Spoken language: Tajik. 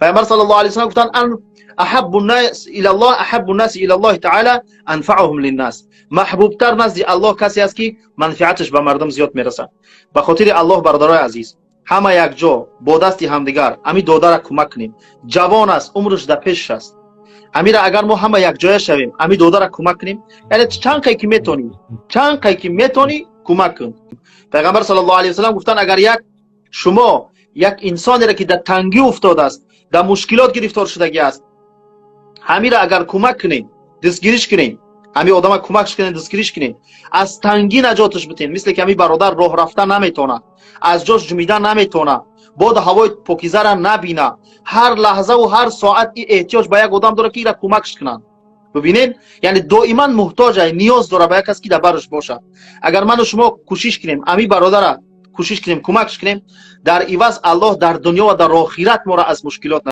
Пайғамбар саллаллоҳу алайҳи васаллам гуфтанд: ан أحب الناس إلى الله، أحب الناس إلى الله تعالى أنفعهم للناس. Маҳбубтар назди Аллоҳ касе аст, ки манфиаташ ба мардум зиёд мерасад. Ба хотири Аллоҳ, бародарои азиз, ҳама якҷо бо дасти ҳамдигар ами додара кӯмак кунем. Ҷавон аст, умраш дар пешаш аст. Амира агар мо ҳама якҷоя шавем, ами додара кӯмак кунем, яъне чанд қай ки метонӣ, чанд қай ки метонӣ, кӯмак кун. Пайғамбар саллаллоҳу алайҳи васаллам гуфтанд: агар як шумо як инсонеро, ки дар тангӣ уфтодааст, дар мушкилот гирифтор шудагӣ аст, ҳамира агар кӯмак кунем, дастгириш кунем, ҳами одама кӯмакш кунем, дастгириш кунем, аз тангӣ наҷоташ битем, мисле ки ҳами бародар роҳ рафта наметавонад, аз ҷош ҷумида наметавонад, боду ҳавои покизара набина, ҳар лаҳзаву ҳар соат и эҳтиёҷ ба як одам дорад, ки ира кӯмакш кунанд. Бибинед, яъне доиман муҳтоҷ, ниёз дорад ба як кас, ки дар бараш бошад. Агар ману шумо кӯшиш кунем, ами бародара кӯшиш кунем, кӯмакш кунем, дар иваз Аллоҳ дар дунё ва дар охират моро аз мушкилот